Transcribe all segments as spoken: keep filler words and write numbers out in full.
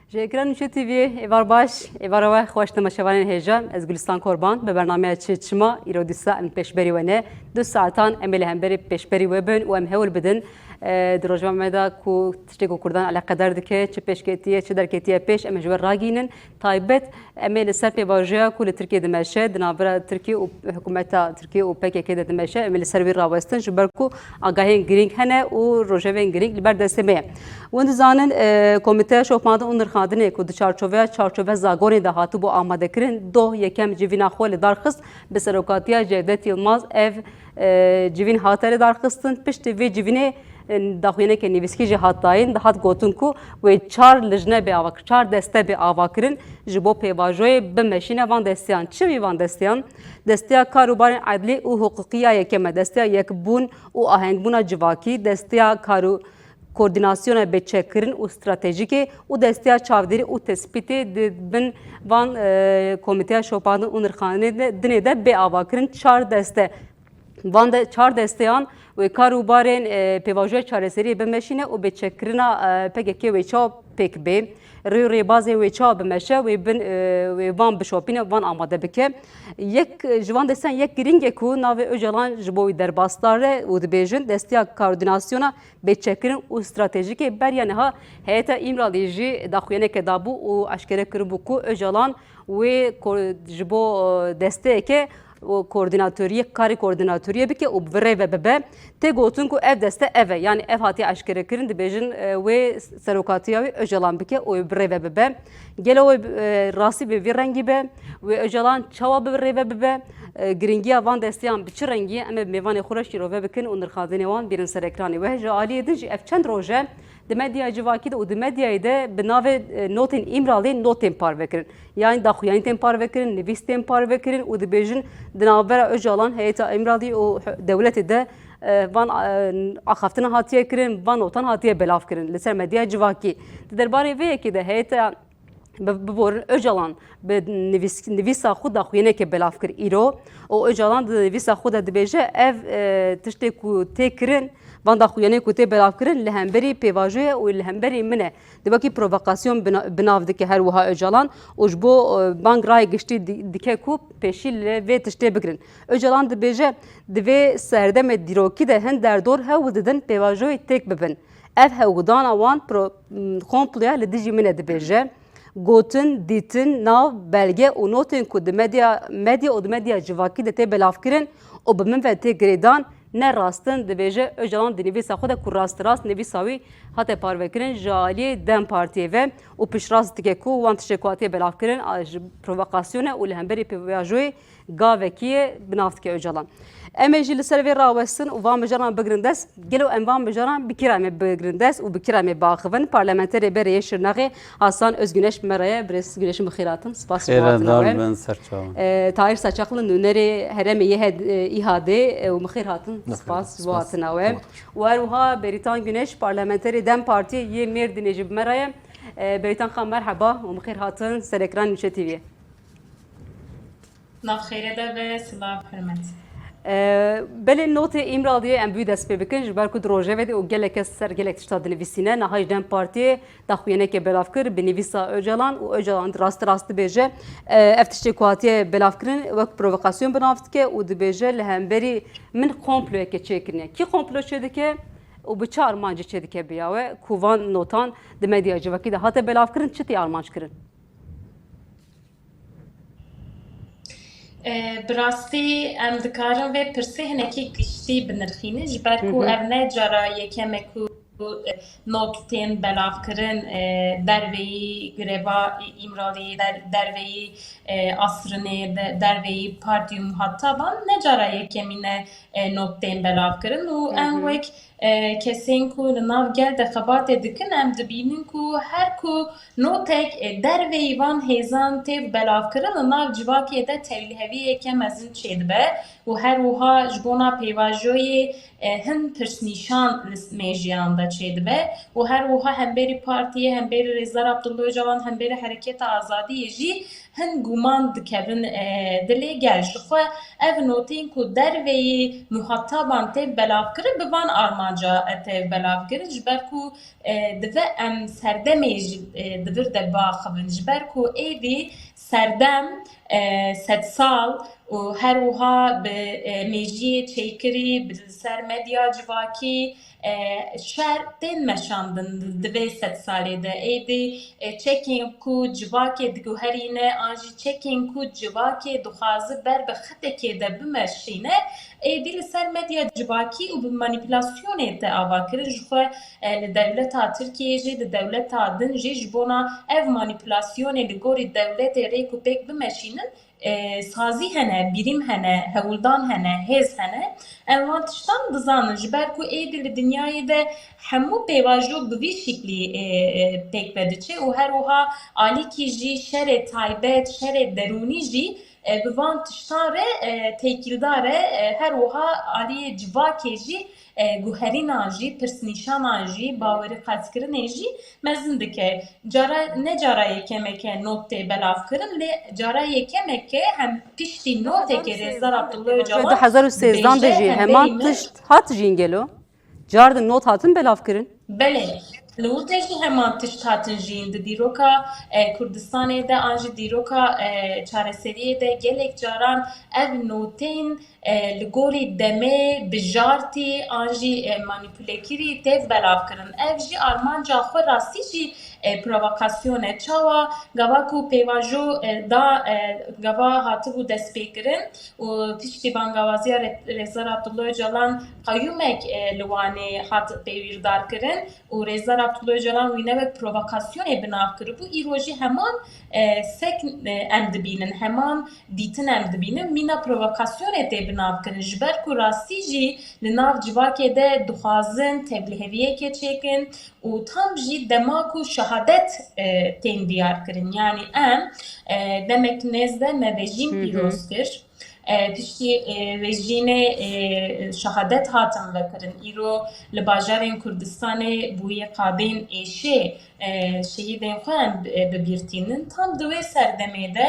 Ji ekran Nûçe T V'yê êvar baş, êvara we xweş temaşevanên hêja. Ez Gulistan Korban, bi bernameya Çi Çima, îro dîsa em pêşberî we ne. Du saetan em ê li hemberî pêşberî we bin û em hewl bidin, e, di rojnameya me de ku tiştê ku Kurdan eleqedar dike, çi pêşketiye, çi derketiye pêş, em ê ji we ragihînin. Taybet, em ê li ser pêvajoya ku li Tirkiyê dimeşe, di navbera Tirkiye û hikûmeta Tirkiye û P K K de dimeşe, em ê li ser wî rawestin, ji ber ku agahiyên girîng hene û rojevên girîng li ber destê me ye. Hûn dizanin, e, Komîteya Şopandin û Nirxandinê ku di çarçoveya çarçove zagonê de hatibû amadekirin, doh yekem civîna xwe li dar xist, bi serokatiya Cevdet Yilmaz ev, e, civîn hate li dar xistin. Piştî vê civînê, e, daxuyaneke nivîskî jî hat dayîn, dihat gotin ku wê çar lijne bê ava, çar deste bê ava kirin ji bo pêvajoyê bimeşîne van desteyan. Çi bî van desteyan? Desteya Karûbarên Edlî û Hiqûqî ya Yekem e, Desteya Yekbûn û Ahengbûna Civakî, Desteya Karû Koordînasyona Bêçekkirin û Stratejîkê û Desteya Çavdêrî û Tespîtê di bin van, e, Komîteya Şopandin û Nirxandinê de, dinê de bê avakirin çar deste. Van de çar desteyan wê kar û barên, e, pêvajoya çareseriyê bimeşîne û bêçekkirina, e, P K K wê çawa pêk bê, rê û rêbazên wê çawa bimeşe, wê bin, e, wê van bişopîne, van amade bike. Yek, ji van desteyan yek girîng e ku navê Ocalan ji bo wî derbasdar e û dibêjin, Desteya Koordînasyona Bêçekirin û Stratejîkê beriya niha Heyeta Îmraliyê jî daxuyaneke dabû û eşkere kiribû ku Ocalan wê ko-, ji bo, e, desteyeke û koordînatoriyê, karê koordînatoriyê bike û bi vê rê ve bibe. Tê gotin ku ev deste ev e, yanî ev hatiye eşkerekirin, dibêjin, e, wê serokatiya wê Ocalan bike û wê bi rê ve bibe. Gelo wê, e, rastî bi vî rengî be, wê Ocalan çawa bi rê ve bibe, e, girîngiya van desteyan bi çi rengî ye, em ê bi mêvanê xwe re şîrove bikin û nirxandinê wan bîrin ser ekranê. Wê ji aliyê din jî ev çend roj e, di medya civakî de û di medyayê de bi navê, e, notên Îmraliyê notên parve kirin. Yanî daxuyanî tên parve kirin, nivîs tên parve kirin û dibêjin di navbera Ocalan, Heyeta Îmraliyê û h-, dewletê de, e, van, e, axaftina hatiye kirin, van notan hatiye belav kirin li ser medya civakî. Di derbarê vê yekê de heyeta bi-, biborin Ocalan bi nivîs-, nivîsa xwe daxuyaneke belav kir îro û Ocalan di nivîsa xwe de dibêje, ev, e, tiştê ku tê kirin, van daxuyanê ku tê belavkirin li hemberî pêvajoyê û li hemberî min e. Di wekî provokasyon bina-, bi nav dike her wiha Ocalan û ji bo, e, bang rayê giştî di-, dike ku pêşî li vê tiştê bigirin. Ocalan dibêje, di vê serdemê dîrokî de hin derdor hewl didin pêvajoyê têk bibin. Ev hewldana wan pro-, komploya li dijî min e, dibêje. Gotin, dîtin, nav, belge û notên ku di medya, medya û di medya civakî de tê belavkirin û bi min ve tê girêdan, ne rast in, dibêje Ocalan di nivîsa xwe de ku rasterast nivîsa wî hate parvekirin ji aliyê DEM Partiyê ve û piştrast dike ku wan tiştê ku hatiye belavkirin, a, ji provokasyon e û li hemberî pêvajoyê gavekî ye, bi nav dike Ocalan. Em ê jî li ser vê rawestin û van mijaran bigirin dest. Gelo em van mijaran bi kî re em ê bigirin dest û bi kî re em ê biaxivin? Parlamenterê berê yê Şirnexê Hasan Özgüneş bi me re ye. Birêz Güneş, bi xêr hatin. Spas ji bo hatina we. Xêr dar bin, ser çavan. E, Tahir Saçaklı, nûnerê herêmê yê H-, e, İHA'dê, e, û bi xêr hatin. Spas ji bo hatina we. Û her wiha Beritan Güneş, parlamenterê DEM Partiyê yê Mêrdînê jî bi me re ye. E, Beritan Xan, merheba û bi xêr hatin ser ekran Nûçe T V'yê. Nav xêrê de be, silav, hurmet. E, belê notê Îmraliyê em bi wî dest pê bikin, ji ber ku di rojevê de û gelek kes ser gelek tişta dinivîsîne, niha jî DEM Partiyê daxuyanekê belav kir bi nivîsa Ocalan û Ocalan rast rast dibêje, e, ev tiştê ku hatiye belavkirin wek provokasyon bi nav dike û dibêje li hemberî min komployeke çêkirine. Kî komplo çêdike û bi çi armancî çêdike biyawe ku van notan di medya civakî de hate belavkirin, çi tê armanc kirin? E, bi rastî em dikarin vê pirsê hinekî giştî binirxînin, ji ber ku Hı hı. ev ne cara yekem e ku, e, not tên belavkirin, e, derveyî greva Îmraliyê, der-, derveyî, e, Asrinê, de-, derveyî partî û muhataban ne cara yekemîn e, e, not tên belavkirin û Hı em hı. wek, e, kesên ku li nav gel de xebatê dikin, em dibînin ku her ku notek, e, derveyî van hêzan tê belavkirin, li nav civakê de tevliheviyeke mezin çêdibe û her wiha ji bona pêvajoyê, e, hin pirsnîşan li s-, mêjiyan de çêdibe û her wiha hemberî partiyê, hemberî Rêzdar Abdullah Ocalan, hemberî Hereketa Azadiyê jî hin guman dikevin, e, dilê gel. Ji xwe ev notên ku derveyî muhataban tê belavkirin bi van armancê armanca tê belavkirin, ji ber ku, e, dibe em serdemê ji, e, di vir de biaxivin, ji ber ku êdî serdem, e, sedsal û her wiha bi, e, mêjiyê çêkirî, bi ser medya civakî, e, şer tên meşandin di vê sedsalê de. Êdî, e, çekên ku civakê diguherîne an jî çekên ku civakê dixwaze ber bi xetekê de bimeşîne, êdî li ser medya civakî û bi manîpulasyonê te ava kirin. Ji xwe, e, li dewleta Tirkiyeyê jî, li dewleta din jî ji bona ev manîpulasyonê li gorî dewletê rêk û pêk bimeşînin, e, sazî hene, bîrîm hene, hewldan hene, hêz hene. Em van tiştan dizanin, ji ber ku êdî li dinyayê de hemû pêvajo bi vî şiklî, e, e, pêk ve diçe û her wiha alîkî jî şerê taybet, şerê derûnî jî, e, bi van tiştan re, e, têkildar e, e, her wiha aliyê civakê jî, e, guherînan jî, pirsnîşanan jî, bawerî qezkirinê jî mezin dike. Cara, ne cara yekemek e not tê belavkirin, lê cara yekemek e hem piştî notekê Rêzdar Abdullah Öcalan di hezar û sêzdeh de bêje jî hemberî heman me tişt hat jîn gelo? Car di not hatin belavkirin? Belê, li wir de jî heman tişt hatin jîn. Di dîroka, e, Kurdistanê de an jî dîroka, e, çareseriyê de gelek caran ev notên, e, li gorî demê, bijartî an jî, e, manîpulekirî tê belavkirin. Ev jî armanca xwe rastî jî, e, provokasyon e. Çawa? Gava ku pêvajo, e, da, e, gava hatibû destpêkirin û piştî bangawaziya Re-, Rêzdar Abdullah Öcalan qeyûmek, e, li Wanê hat pêwîrdarkirin û Rêzdar Abdullah Öcalan wî ne wek provokasyonê bi nav kiribû, îro jî heman, e, sek, e, em dibînin, heman dîtin em dibînin, mîna provokasyonê tê bi nav kirin. Ji ber ku rastî jî li nav civakê de dixwazin tevliheviyekê çêkin û tam jî dema ku şehadet, e, tên diyar kirin. Yanî em, e, demek nêz de me vejîn Hı hı. pîroz kir. E, piştî, e, vejînê, e, şehadet hatin vekirin. Îro li bajarên Kurdistanê bûye qabên êşê, e, şehîdên xwe em, e, bibîrtînin. Tam di wê serdemê de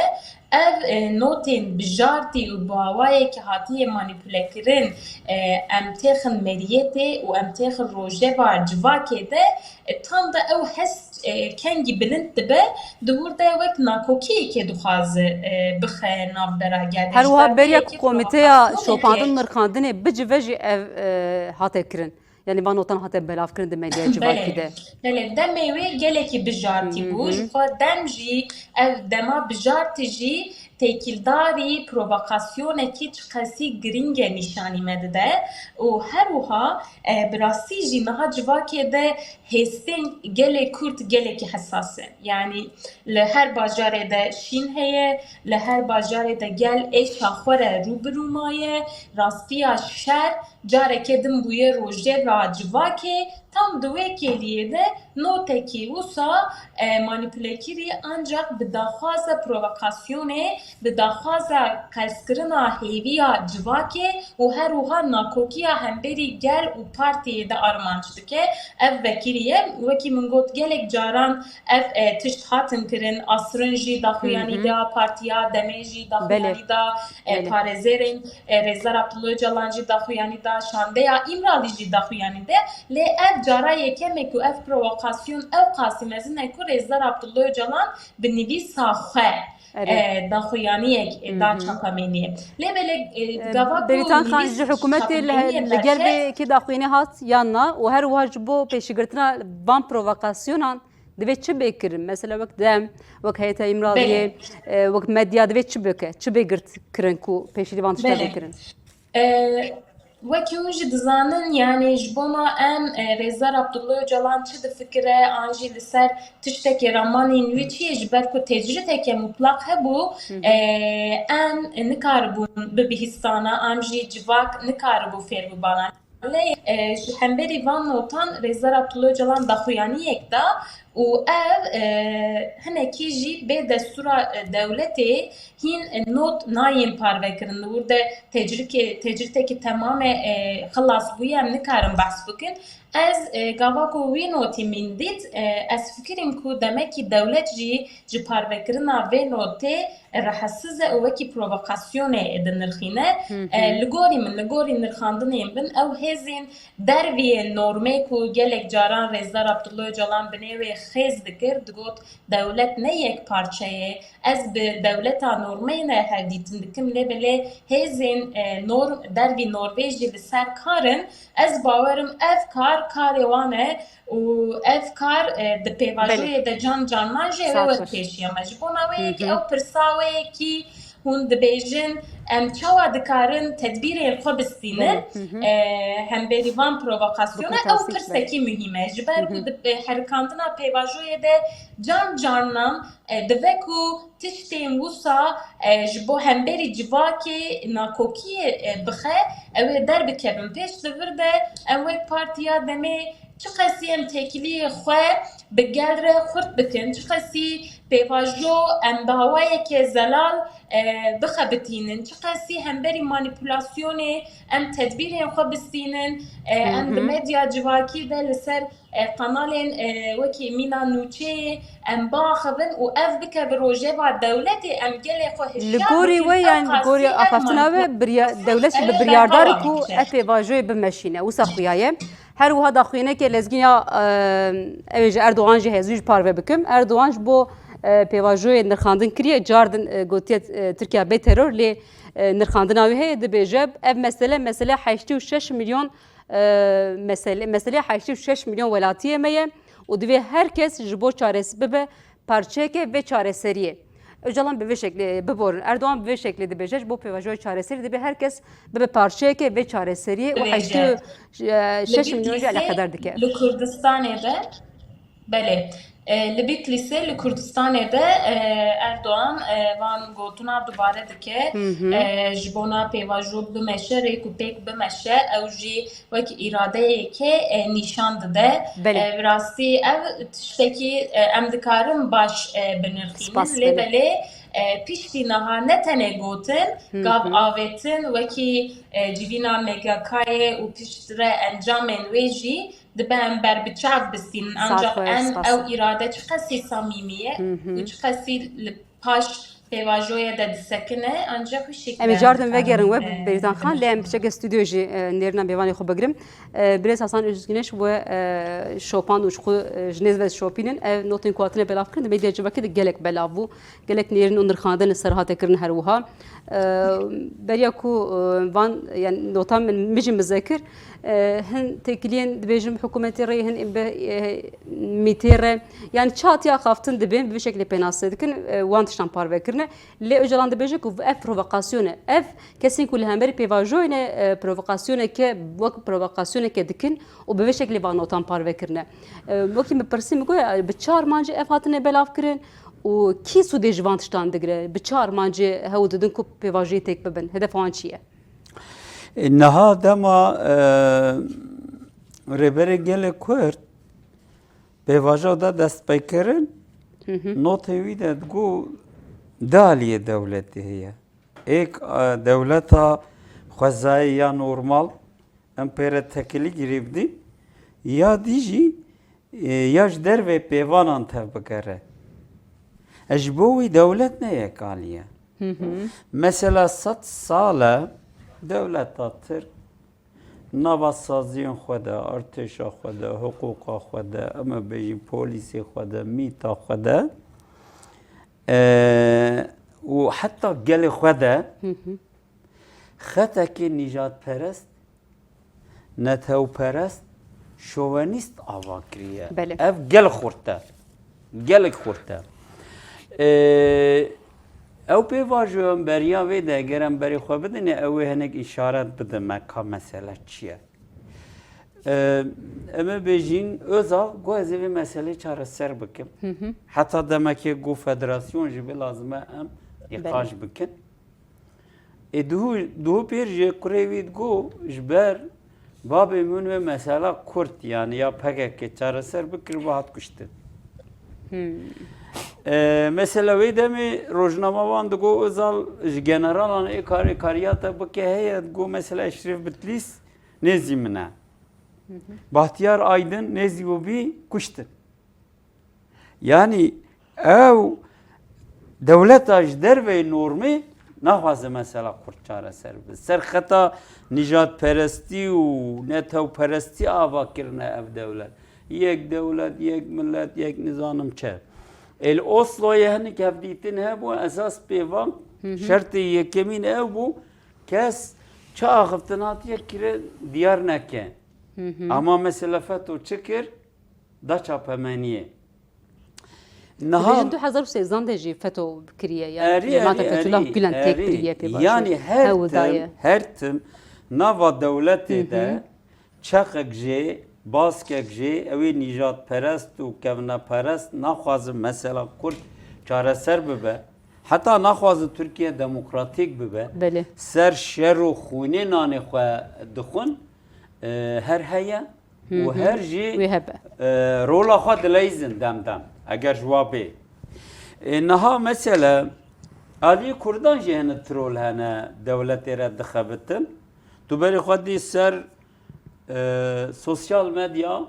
ev, e, notên bijartî û bi awayekî hatiye manîpulekirin, e, em têxin meriyetê û em têxin rojeva civakê de, e, tam da ew hest, e, kengî bilind dibe, di wir de wek nakokiyekê dixwaze, e, bixe navbera gelê. Her wiha beriya ku komîteya şopandin mirxandinê bicive jî ev, e, hate kirin. Yanî van notan hate belavkirin di medyaya civakî de. Belê, demê wê gelekî bijartî bû. Hı hı. Ji xwe dem jî, ev dema bijartî jî têkildarî provokasyonekî çiqasî girîng e nîşanî me dide û her wiha, e, bi rastî jî niha civakê de hêstên gelê Kurd gelekî hesas e. Yanî li her bajarê de şîn heye, li her bajarê de gel êşa xwe re rû bi rû maye, rastiya şer careke din bûye rojeva civakê, tam di wê kêliyê de notekî wisa, e, manîpulekirî ancak bi daxwaza provokasyonê, bi daxwaza qelskirina hêviya civakê û her wiha nakokiya hemberî gel û partiyê de armanc dike. Ev vekirî ye. Wekî min got, gelek caran ev, e, tişt hatin kirin. Asrin jî daxuyanî Hı hı. da, partiya demê jî daxuyanî Belê. da, e, Belê. parêzêrên, e, Rêzdar Abdullah Öcalan jî daxuyanî da, şandeya Îmralî jî daxuyanî de. Lê ev cara yekem e ku ev provokasyon ew qasî mezin e ku Rêzdar Abdullah Öcalan bi nivîsa xwe, Erê. e, daxuyaniyek, e, da Hı hı. çapemêniyê. Lê belê, e, E, gava ku Bêrîtan Xan, nivîs ji hikûmetê li, çapemêniyê li gel berçe vê yekê daxuyanî hat yan na û her wiha ji bo pêşîgirtina van provokasyonan divê çi bê kirin? Mesela wek dem, wek heyeta Îmraliyê, Belê. e, wek medya divê çi bike? Çi bê girt kirin ku pêşî van tişta Belê. bê kirin? E, wekî hûn jî dizanin, yanî ji bona em, e, Rêzdar Abdullah Öcalan çi difikire, an jî li ser tiştekê ramanên wî çi ye, ji ber ku tecrîdeke mutlaq hebû, Hı hı. e, em nikaribûn bibihîstana, em jî civak nikaribû fêr bibana. Lê, e, ji hemberî van notan Rêzdar Abdullah Öcalan daxuyaniyek da Û ev, e, hinekî jî bê destûra, e, dewletê hîn, e, not nayên parvekirin. Li wir de tecrikê-, tecrîtekî temamê, e, xilas bûye, em nikarin behs bikin. Ez, e, gava ku wî notî min dît, e, ez fikirîm ku demekî dewlet jî ji parvekirina vê notê rehetsiz e û wekî provokasyonê dinirxîne. Hı hı. E, li gorî min, li gorî nirxandinên bin, ew hêzên derviyê normê ku gelek caran Rêzdar Abdullah Ocalan binê wê xêz dikir, digot, dewlet ne yek parçe ye. Ez bi dewleta normeyê ne hevdîtin dikim, lê belê hêzên, e, norm, dervî Norvêjî li ser kar in. Ez bawerim ev kar karê wan e û ev kar, e, di pêvajoyê Belê. de can canan jî ew ê Saet wek baş. pêşiya me. Ji bona wê Hı yekî hı. ew pirsa wê yekî hûn dibêjin, em çawa dikarin tedbîrên xwe bistînin, Belê. Hı hı. e, hemberî van provokasyona, Bi ew kurtasî, pirsek belê. muhîm e. Ji ber Hı ku hı. di, e, herikandina pêvajoyê de can canan, e, dibe ku tiştên wisa, e, ji bo hemberî civakê nakokiyê, e, bixe, ew ê derbikevin. Pêş li vir de em wek partiya demê çiqasî em têkiliyê xwe bi gel re xurt bikin, çiqasî pêvajo em bi hawayeke zelal, e, bixebitînin, çiqasî hemberî manîpulasyonê em tedbîrên xwe bistînin, e, em di Hı hı. medya civakî de li ser, e, kanalên, e, wekî Mîna Nûçeyê em biaxivin û ev bikeve rojeva dewletê, em gelê xwe Li hişyar gorî bikin, we ew yan li gorî qasî ev axaftina we manîpula- birya-, dewlet jî bi Ew biryardar e berdawa ku bikişe. ev pêvajoyê bimeşîne. Wisa xuya ye. Her wiha daxuyaniyeke Lezgîn ya, e, ew ê ji Erdogan jî hezû jî parve bikim. Erdogan ji bo, e, pêvajoyê nirxandin kiriye, cardin, e, gotiye, e, Tirkiye bê teror, lê, e, nirxandina wî heye, dibêje, ev mesele, mesele heştê û şeş milyon, e, mesele, mesele heştê û şeş milyon welatiyê me ye û divê her kes ji bo çares-, bibe parçeyeke vê çareseriyê. Ocalan bi vê şeklê biborin. Erdogan bi vê şeklê dibêje, ji bo pêvajoyê çareserî divê her kes bibe parçeyeke vê çareseriyê û Dibêje, heştê û şeş milyon jî Bitlîsê, eleqedar dike. Li Kurdistanê de, belê, e, li Bitlîsê, li Kurdistanê de, e, Erdogan, e, van gotina dubare dike. Hı hı. E, ji bona pêvajo bimeşe, rêk û pêk bimeşe, ew jî wek îradeyeke, e, nîşan dide. Belê. E, bi rastî ev tiştekî, e, em dikarin baş, e, binirxînin. Spas, Lê belê. belê, e, piştî niha ne tenê gotin, Hı gav hı. avêtin, wekî, e, civîna M G K'yê û piştre encamên wê jî dibe em berbiçav bistînin. Saet Ancaq xwe, em spas. ew îrade çiqasî samîmî ye Hı hı. û çiqasî li paş pêvajoyê de disekine, ancaq wî şekil Em ê em cardin dikarin, vegerin we, e, Bêrzan Xan, lê em bimeşin. piçeke stûdyo jî, e, nêrîna mêvanê xwe bigirim. E, Birêz Hasan Özgüneş we, e, şopand û ji xwe, e, ji nêz ve şopînin. Ev notên ku hatine belav kirin, di medya civakê de gelek belav bû. Gelek nêrîn û nirxandin li ser hate kirin her wiha. E, beriya ku, e, van, yani nota min, min jî mize kir, e, hin têkiliyên dibêjin bi hikûmetê re, hin bi, e, mîtê re, yani çi hatiye axaftin dibên, bi vê şeklê pênase dikin, e, wan tiştan parve kirine. Lê Ocalan dibêje ku ev provokasyon e. Ev kesên ku li hemberî pêvajoyê ne, e, provokasyoneke, wek provokasyoneke dikin û bi vê şeklê van notan parve kirine. E, wekî min pirsî, min got, e, bi çi armancê ev hatine belav kirin û kî sûdê ji van tiştan digire? Bi çi armancê hewl didin ku pêvajoyê têk bibin? Hedefa wan çi ye? E, niha dema, e, Rêberê Gelê Kurd pêvajo da destpêkirin, Hı hı. notê wî de digot, du aliyê dewletê heye. Êk, e, dewleta xwezayê ya normal, em pê re tekilî girêv dîn, ya dî jî, e, ya ji dervê pêvanan tev bigere. E, ji bo wî dewlet ne yek alî ye. Hı hı. Mesela sed sal e dewleta Tirk nava saziyên xwe de, artêşa xwe de, hiqûqa xwe de, em ê bêjin polîsê xwe de, mîta xwe de, e, û heta gelê xwe de Hı hı. xetekê nîjadperest, netewperest, şovenîst ava kiriye. Belê. Ev gelek xurt e. Gelek xurt e. E, ew pêvajoyan beriya vê de eger em berê xwe bidinê, ew ê hinek îşaret bide me ka mesele çi ye. E, em ê bêjin, Özal got, ez ê vê meselê çareser bikim. Hı hı. Heta demekê got federasyon jî vê lazim e em Belê. îqaj bikin. Ê duhû, duhû pêr jî kurê wî digot, ji ber babê min wê mesela kurt, yani ya P K K çareser bikir, ve hat kuştin. E, mesela wê demê rojnamevan digo Ozal ji generalan ê karê kariya te bike heye, digo mesela Eşref Bitlîs nêzî min e. Bahtiyar Aydin nêzî û bî kuştin. Yanî ew dewleta ji derveyê normê naxwaze mesela Kurd çareser bibe. Ser xeta nîjadperestî û netewperestî ava kirine ev dewlet. Yek dewlet, yek millet, yek nizanim çi. Ê li Osloyê hinek hevdîtin hebû, esas pêvan, şertê yekemîn ew bû, kes çi axiftin hatiye kire diyar neke. Ama mesela FETÖ çi kir? Da çapemeniyê. Niha Dibêjin du hezar û sêzdan de jî FETÖ kiriye, yani Erî, cemaeta erî, Fethullah erî, Gülen têk erî. Kiriye pê Yani her Hew tim, daye. her tim nava dewletê de çeqek jê, baskek jê, ew ê nîjadperest û kevneperest naxwazin mesela Kurd çareser bibe. Heta naxwazin Tirkiye demokratîk bibe. Belê. Ser şer û xûnê nanê xwe dixwin, e, her heye û her jî, Wê hebe. e, rola xwe dileyzin dem dem, eger ji wa bê. E, niha mesele alî Kurdan jî hene trol hene dewletê re dixebitin. Tu berê xwe dî ser, e, sosyal medya,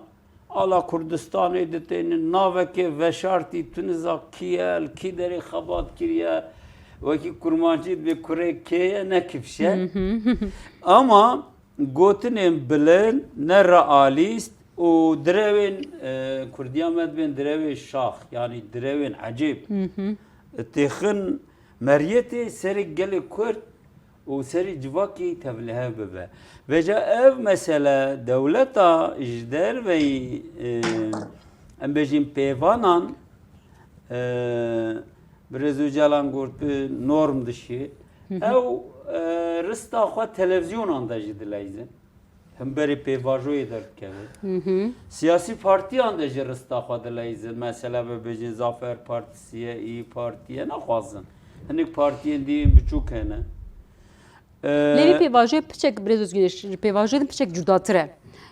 ala Kurdistanê ditênin, navekê veşartî, tu niza kî ye, li kî derê xebat kiriye, wekî kurmancî dibê kurê kê ye, ne kifşe. Ama gotinên bilind, ne realîst û direwên, e, Kurdiya me dibên direwên şax, yanî direwên ecêb. Têxin meriyetê serê gelê Kurd û serê civakê tevlihev bibe. Vêca ev mesele dewleta ji derveyî, e, em bêjin pêvanan, e, Birêz Ocalan got bi norm dişî. Ew, e, rista xwe televizyonan de jî dileyzin. Himberî pêvajoyê derdikeve. Siyasî partiyan de jî rista xwe dileyzin. Mesela bibêjin Zafer Partisi ye, İYİ Parti ye, naxwazin. Hinek partiyên dî yên biçûk hene. Lê vê Ee, pêvajoyê piçek, Birêz Özgüneş, ji pêvajoyê din piçek cudatir e.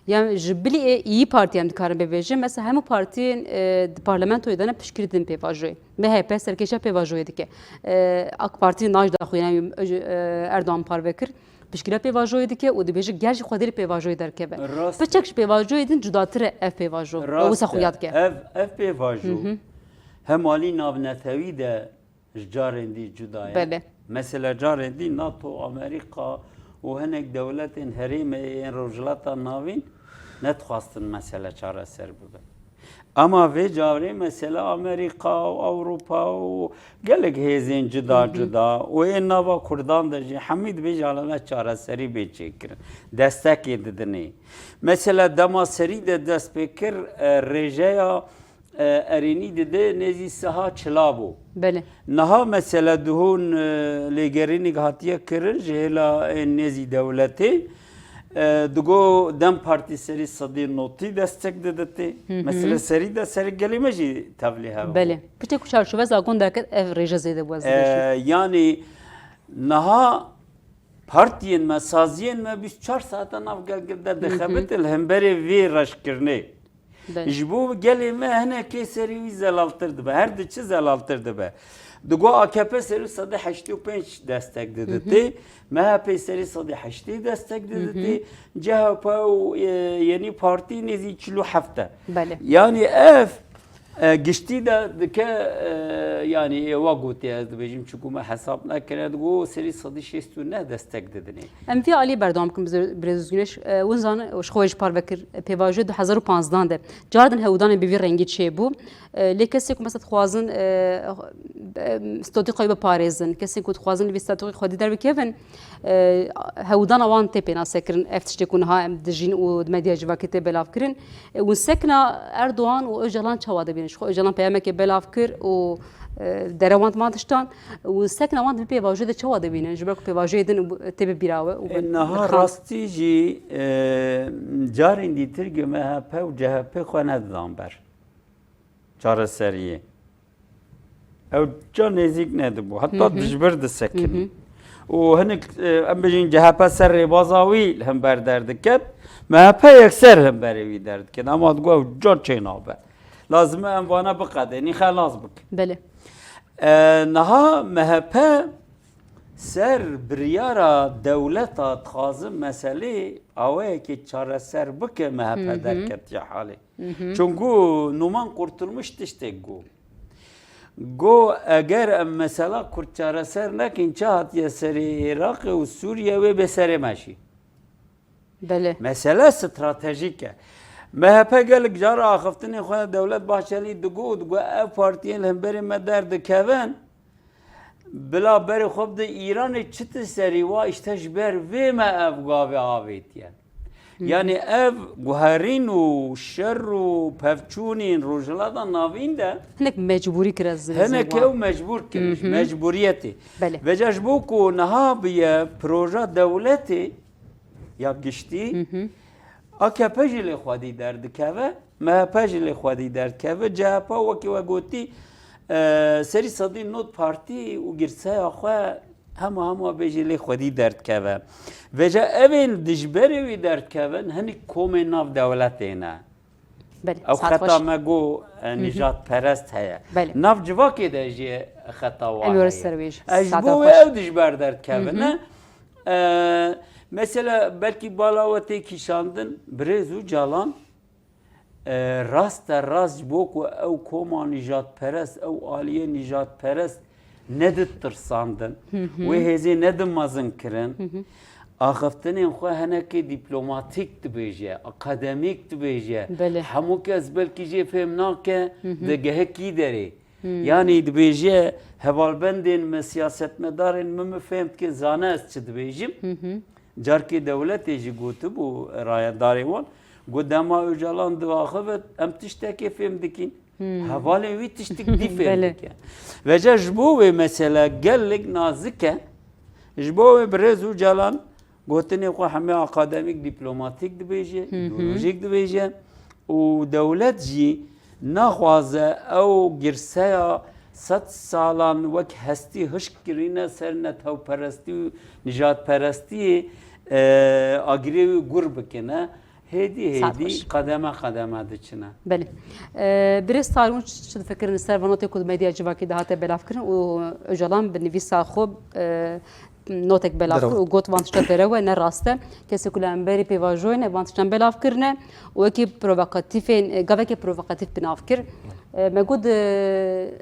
Yani ji bilî ê İYİ Parti em dikarin bibêjin. Mesela hemû partiyên, e, di parlamentoyê de ne piştgirî didin pêvajoyê. M H P serkêşiya pêvajoyê dike. E, AK Parti naş daxuyanî, e, Erdogan parve kir. Piştgiriya pêvajoyê dike û dibêje ger jî xwedê li pêvajoyê derkeve. Rast e. Piçek ji pêvajoyê din cudatir e ev pêvajo. Rast e. Wisa xuya dike. Ev, ev pêvajo hem alî navnetewî de ji carên dî cuda ye. Belê. Mesela carên dî NATO, Amerîka û hinek dewletên herêmê yên Rojhilata Navîn nedixwastin mesele çareser bibe. Ama vê carê mesela Amerîka û Ewropa û gelek hêzên cuda cuda û ên nava Kurdan de jî hemî dibêje aleme çareserî bê çêkirin. Destekê didinê. Mesela dema serî de dest pê kir, e, rêjeya, e, erênî dide nêzî siha çila bû. Belê. Niha mesela dihûn, e, lêgerînîk hatiye kirin ji hêla ên nêzî dewletê. E, digo DEM Partî serî sedî notî destek diditê. Mesela serî de serê gelê me jî tevlî hev bû. Belê. Piçek ku çarçove zakon derket ev rêje zêde bû ez dibêjim. E, yanî niha partiyên me, saziyên me bîst û çar saeta nav gel gel de dixebitin li hemberê vê reşkirinê. Belê. Ji bo gelê me hinekê serî wî zelaltir dibe. Her diçi zelaltir dibe. Digo A K P serî sedê heştê û pênc destek diditê. M H P serî sedê heştê destek diditê. C H P û, e, Yeni Parti nêzî çil û heft e. Belê. Yanî ev, e, giştî de dike, e, yanî ê wa gotiye ez dibêjim, çunku me hesab nekire, digo serî sedî şêst û neh destek didinê. Em vî alî berdewam bikin, Birêz Güneş. E, hûn zanin, ji xwe jî parve kir, pêvajoyê du hezar û panzdeh de. Cardin hewdanê bi vî rengî çêbû. E, lê kesê ku mesela dixwazin, e, e, statûyê xwe biparêzin, kesên ku dixwazin li vî statûyê xwedî derbikevin, e, hewdana wan tê pênasekirin. Ev tiştê ku niha em dijîn û di medya civakê tê belavkirin. E, hûn sekna Erdogan û Ocalan çawa dibînin? Ji xwe Ocalan peyamekê belav kir û, e, derewan di van tiştan. Hûn sekna wan di vî pêvajoyê de çawa dibînin? Ji ber ku pêvajoyê din tê bi bîra we û E, niha rastî jî, e, carên dîtir gi M H P û C H P xwe nedidan ber çareseriyê. Ew ca nêzîk nedibû. Heta dijbir disekinî. Û hinek, e, em bêjin C H P ser rêbaza wî li hember derdiket. M H P yekser hemberê wî derdiket. Ama digo ew ca çênabe. Lazim e em vana biqedênî, xelas bikin. Belê. E, niha M H P ser biryara dewleta dixwazin meselê awayekê çareser bike, M H P derketiye halê. Çunku Numan Kurtulmuş tiştek got. Got eger em mesela Kurd çareser nekin, çi hatiye serê Iraqê û Sûriye wê bê serê me jî. Belê. Mesele stratejîk e. M H P gelek cara axiftinên xwe Dewlet Bahçelî digot, digot ev partiyên li hemberî me derdikevin, bila berê xwe bide Îranê, çi ti serî wa, îşte ji ber vê me ev gavê avêtiye. Yanî ev guherîn û şer û pevçûnên Rojhilata Navîn de Hinek mecbûrî kir, ez dibêjim hinek wan. Ew mecbûr kir, ji mecbûriyetê. Belê. Veca ji bo ku niha biye proja dewletê ya giştî, A K P jî lê xwedî derdikeve, M H P jî lê xwedî derdikeve, C H P wekî we gotî, e, serî sedî nod partî û girseya xwe hema hema bê jî lê xwedî derdikeve. Veca evên dijberê wî derdikevin, hinek komên nav dewletê ne. Belê. Ew Saet xeta xweş. Me got, e, nîjadperest heye. Belê. Nav civakê de jî xeta wan Em ê heye. ser wê jî. Ez ji Saet bo xweş. Ew dijber derdikevin, ne? E, mesela belkî bala we tê kîşandin, birêz Ocalan, e, raste rast ji bo ku ew koma nîjadperest, ew aliyê nîjadperest neditirusandin, wê hêzê nedin mezin kirin. Axiftinên xwe hinekê dîplomatîk dibêje, akademîk dibêje. Belê. Hemû kes belkî jê fêm nake, digehekî derê. Yanî dibêje hevalbendên me, siyasetmedarên min, min fêm dike, zane ez çi dibêjim. Carkê dewletê jî gotibû rayedarê wan, got dema Ocalan diaxivit, em tiştekê fêm dikin. Hevalên wî tiştik dî fêm Belê. dike. Veca ji bo wê mesele gelek nazik e. Ji bo wê birêz Ocalan gotinê xwe hemê akademîk, dîplomatîk dibêje, îdeolojîk dibêje û dewlet jî naxwaze ew girseya sed salan wek hestî hişk kirîne ser netewperestî û nijadperestiyê, e, agirê wî gur bikine. Hêdî Saet hêdî xweş. Qedeme qedeme diçine. Belê. E, Birêz Tarûn çi difikirin ser van notê ku di medya civakî de hate belavkirin û Ocalan bi nivîsa xwe, e, notek belav kir û got van tişta derew e, ne rast e. Kesê ku li hemberî pêvajoyê ne van tiştan belav kirine û wekî provokatîfên, e, gavekê provokatîf bi nav kir. E, me got, e,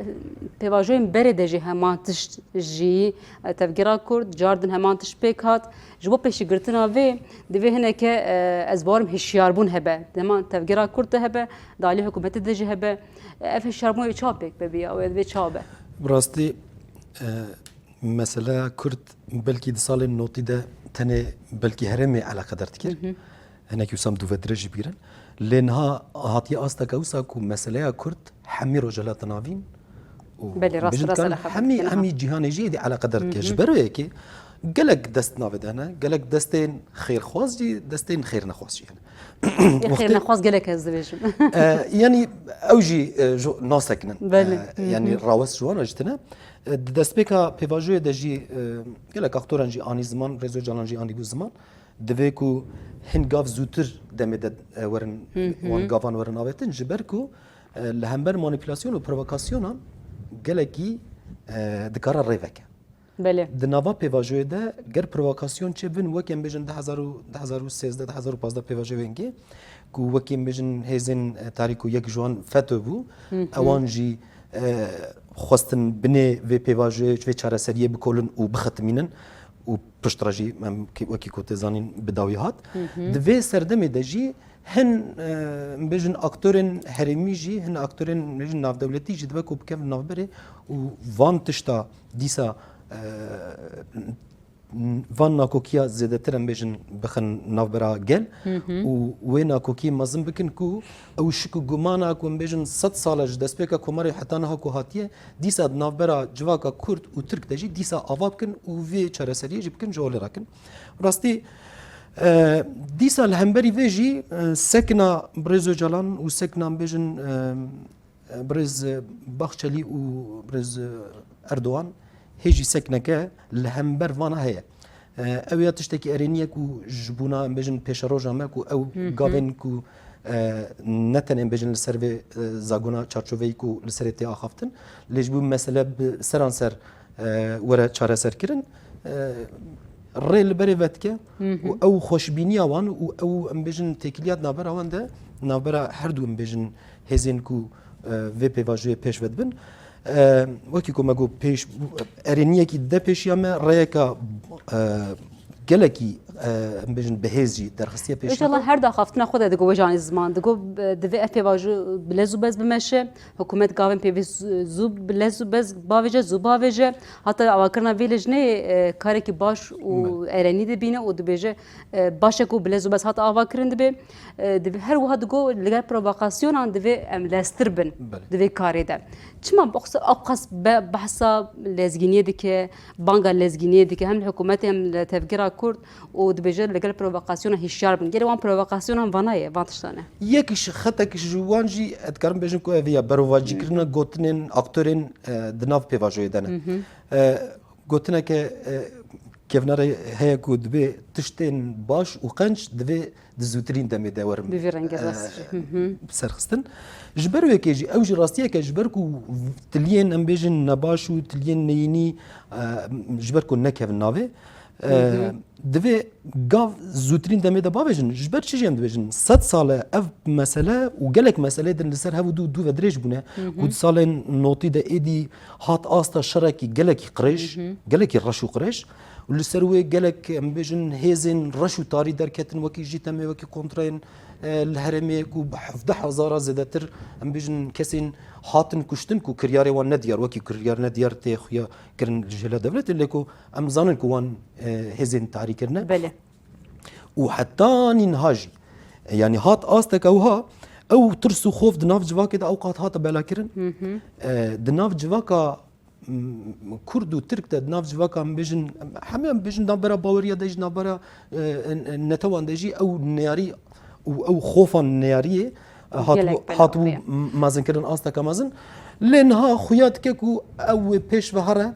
pêvajoyên berê de jî heman tişt jî, e, tevgera Kurd, cardin heman tişt pêk hat. Ji bo pêşîgirtina vê, divê hineke, e, ez bawerim hişyarbûn hebe. Dema tevgera Kurd de hebe, di alî hikûmetê de jî hebe. E, ev hişyarbûn wê çawa pêk be biya, wê divê çawa be? Bi rastî, e, meseleya Kurd belkî di salên notî de tenê belkî herêmê eleqedar dikir. Hinek wisa em dûvedirêj jî bigirin. Lê niha hatiye asteke wisa ku meseleya Kurd hemî Rojhilata Navîn û Belê, rast, bêjin rast dikarin eleqedar hemî, dikir, ha. Hemî cîhanê jî êdî eleqedar dike. Ji ber wê yekê gelek dest navê de hene, gelek destên xêrxwaz jî, destên xêrnexwaz jî hene. Xêrnexwaz gelek ez dibêjim. E, yanî ew jî, e, ji nas sekinin. Belê. E, yanî rawest ji wan re jî tune. E, di destpêka pêvajoyê de jî, e, gelek aktoran jî anî ziman, Rêz Ocalan jî anîbû ziman. Divê ku hin gav zûtir demê de, e, werin, wan gavan werin avêtin, ji ber ku, e, li hember manîpulasyon û provokasyonan gelekî, e, dikare rê veke. Belê. Di nava pêvajoyê de ger provokasyon çêbin, wek em bêjin du hezar û, du hezar û sêzdeh, du hezar û pazdeh pêvajoyê wengê, ku wek em bêjin hêzên, e, tarî ku yek ji wan feto bû, ewan jî, e, xwestin binê vê pêvajoyê, vê çareseriyê bikolin û bixitimînin û piştre jî em ki-, wekî ku tê zanîn bi dawî hat. Di vê serdemê de jî hin, e, em bêjin aktorên herêmî jî, hin aktorên, em bêjin, navdewletî jî dibe ku bikevin navberê û van tişta dîsa, e, van nakokiya zêdetir, em bêjin, bixin navbera gel û wê nakokiyê mezin bikin ku ew şik û gumana ku, em bêjin, sed sal e ji destpêka Komarê heta niha ku hatiye, dîsa di navbera civaka Kurd û Tirk de jî dîsa ava bikin û vê çareseriyê jî bikin ji holê rakin. Rastî, e, dîsa li hemberî vê jî, e, sekna Birêz Ocalan û sekna, em bêjin, e, Birêz Baxçelî û Birêz Erdogan hê jî sekneke li hember vana heye. Ew ya tiştekî erênî ye ku ji bona, em bêjin, pêşeroja me ku ew gavên ku e, ne tenê em bêjin li ser vê, e, zagona çarçoveyî ku li serê tê axaftin, lê ji bo mesele bi seranser, e, were çareserkirin, e, rê li berê vedike û ew xweşbîniya wan û ew, em bêjin, têkiliya di navbera wan de, navbera her du, em bêjin, hêzên ku, e, vê pêvajoyê pêş vedibin, e, wekî ku me got, pêş, erêniyekî dide pêşiya me, rêyeka, e, gelekî, e, em bêjin, bihêz jî derxistiye pêşiya Ocalan me. Her daxaftina xwe de digo wejanê ziman. Digo, e, divê ev pêvajo bi lez û bez bimeşe. Hikûmet gavên pêvîst zû, zû bi lez û bez bavêje, zû bavêje. Hata avakirina vê lijneyê, e, karekî baş û Belê. erênî dibîne û dibêje, e, baş e ku bi lez û bez hat avakirin dibe. E, divê, her wiha digo, li gel provokasyonan divê em leztir bin Belê. di vê karê de. Çima box-, ew qas be-, behsa lezgîniyê dike, banga lezgîniyê dike, hem li hikûmetê hem li tevgera Kurd û dibêje li gel provokasyona hişyar bin. Gelê wan provokasyonan vana ye, van tiştan e? Yek ji xetek ji wan jî, ez dikarim bêjim ku ev ya berovajîkirina gotinên aktorên, e, di nav pêvajoyê de ne. E, gotineke, e, kevnare heye ku dibê tiştên baş û qenc divê di zûtirîn demê de werin, Bi vî rengî e, rast jî. Serxistin. Ji ber wê yekê jî, ew jî rastiyeke, ji ber ku tiliyên, em bêjin, nebaş û tiliyên neyînî, e, ji ber ku nekevin navê, e, divê gav zûtirîn demê de bavêjin. Ji ber çi jî em dibêjin? Sed sal e ev mesele û gelek meseleyê din li ser hev û du, dû ve dirêj bûne. Ku di salên notî de êdî hat asta şerekî gelekî qirêj, gelekî reş û qirêj. Û li ser wê gelek, em bêjin, hêzên reş û tarî derketin, wekî JÎTEMê, wekî kontreyên, e, li herêmê ku bi hevdeh hezara zêdetir, em bêjin, kesên hatin kuştin ku kiryarê wan nediyar, wekî kiryar nediyar tê xuya kirin li jêla dewletê, lê ku em zanin ku wan, e, hêzên tarî kirine. Belê. Û heta nînha jî, e, yanî hat asteke wiha, ew tirs û xof di nav civakê de ew qat hate belakirin. E, di nav civaka m-, Kurd û Tirk de di nav civaka, em bêjin, hemî em bêjin navbera baweriya de jî, navbera, e, e, netewan de jî ew neyarî û ew xofan neyariyê, e, hatibû, Gelek bela hatibû bûye. m-, mezinkirin, asteke mezin. Lê niha xuya dike ku ew wê pêş ve here,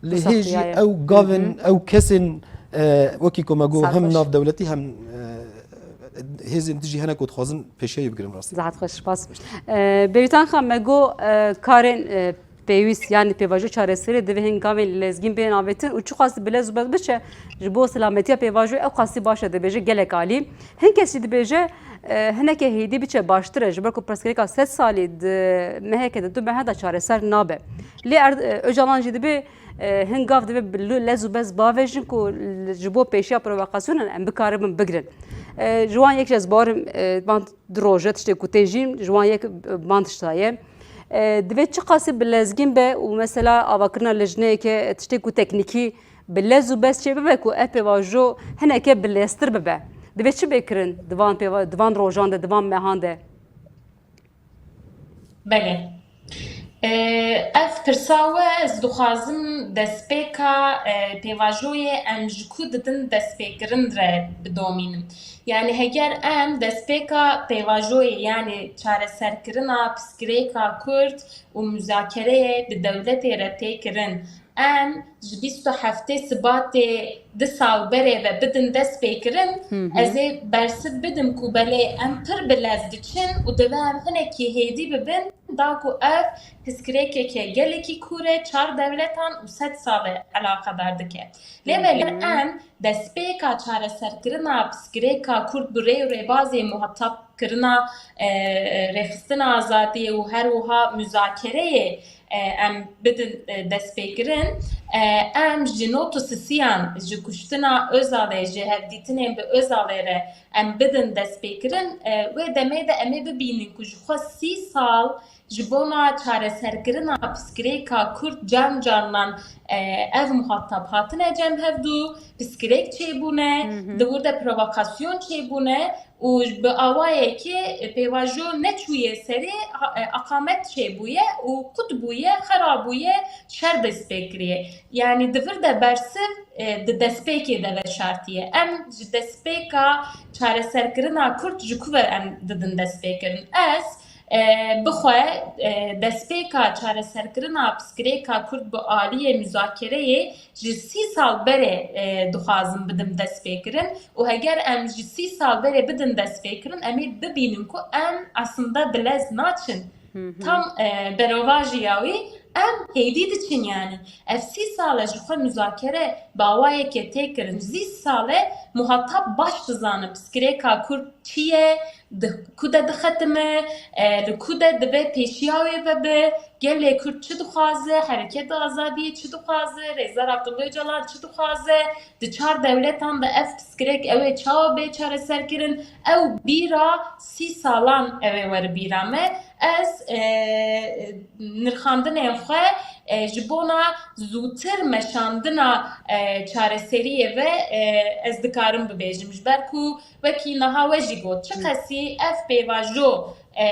lê Wisa hê jî xuya ye. ew gavên, ew kesên, e, wekî ku me got, hem Serxweş. navdewletî hem, e, hêzên dijî hene ku dixwazin pêşiya wî bigirin rastî. Zehmet xweş, spas. E, Bêrîtan Xan, me got, e, karên, e, pêwîst, yanî pêvajo çareserî divê hin gavên lezgîn bên avêtin û çiqas bi lez û bez biçe, ji bo selametiya pêvajoyê ew qasî baş e, dibêje gelek alî. Hin kes jî dibêje, e, hineke hêdî biçe baştir e, ji ber ku pirsgirêka sed salî di meheke de, du mehe de çareser nabe. Lê Er-, e, Ocalan jî dibê, e, hin gav divê bi lu-, lez û bez bavêjin ku l-, ji bo pêşiya provokasyonan em bikaribin bigirin. E, ji wan yek jî ez bawerim, e, van du roje tiştê ku tê jî ji wan yek, e, van tişta ye. E, divê çiqasî bi lezgîn be û mesela avakirina lijneyeke tiştê ku teknîkî bi lez û bez çê bibe ku ev pêvajo hineke bileztir bibe. Divê çi bê kirin di van pêva-, di van rojan de, di van mehan de? Belê. E, ev pirsa we ez dixwazim destpêka, e, pêvajoyê em ji ku didin destpêkirin re bidomînim. Yanî heger em destpêka pêvajoyê, yanî çareserkirina pirsgirêka Kurd û muzakereyê bi dewletê re tê kirin, em ji bîst û heftê Sibatê di sal berê ve bidin destpêkirin, Hı hı. ez ê bersiv bidim ku belê em pir bi lez diçin û divê em hinekî hêdî bibin, da ku ev pirsgirêkeke gelekî kûr e, çar dewletan û sed sal e eleqedar dike. Lê Hı hı. belê em destpêka çareserkirina pirsgirêka Kurd bi rê û rêbazê muhatap kirina, e, e, rêxistina azadiyê û her wiha muzakereyê, e, em bidin, e, destpêkirin, e, em ji not û sisiyan, ji kuştina Ozalê, ji hevdîtinên bi Ozalê re em bidin destpêkirin, e, wê demê de em ê bibînin ku ji xwe sî sal ji bona çareserkirina pirsgirêka Kurd can canan, e, ev muhatap hatine cem hevdû, pirsgirêk çêbûne, Hı hı. di wir de provokasyon çêbûne û bi awayekê pêvajo neçûye serê, ha-, e, eqamet çêbûye û qut bûye, xera bûye, şer dest pê kiriye. Yanî di vir de bersiv, e, di destpêkê de veşartiye. Em ji destpêka çareserkirina Kurd ji ku ve em didin destpêkirin? Ez E, bixwe, e, destpêka çareserkirina pirsgirêka Kurd bi aliyê muzakereyê ji sî sal berê, e, dixwazim bidim destpêkirin û heger em ji sî sal berê bidin destpêkirin, em ê bibînin ku em aslında bi lez naçin. Tam, e, berovajî ya wî em hêdî diçin yanî. Ev sî sal e ji xwe muzakere bi awayekê tê kirin. Sî sal e muhatab baş dizane pirsgirêka Kurd çi ye, di ku de dixetime, e, li ku de divê pêşiya wê vebe, gelê Kurd çi dixwaze, Hereketa Azadiyê çi dixwaze, Rêzdar Abdullah Ocalan çi dixwaze, di çar dewletan de ev pirsgirêk ew ê çawa bê çareserkirin, ew bîra sî salan ew ê were bîra me. Ez, e, nirxandinên xwe, e, ji bona zûtir meşandina, e, çareseriyê ve, e, ez dikarim bibêjim. Ji ber ku wekî niha we jî got, çiqasî ev pêvajo, e,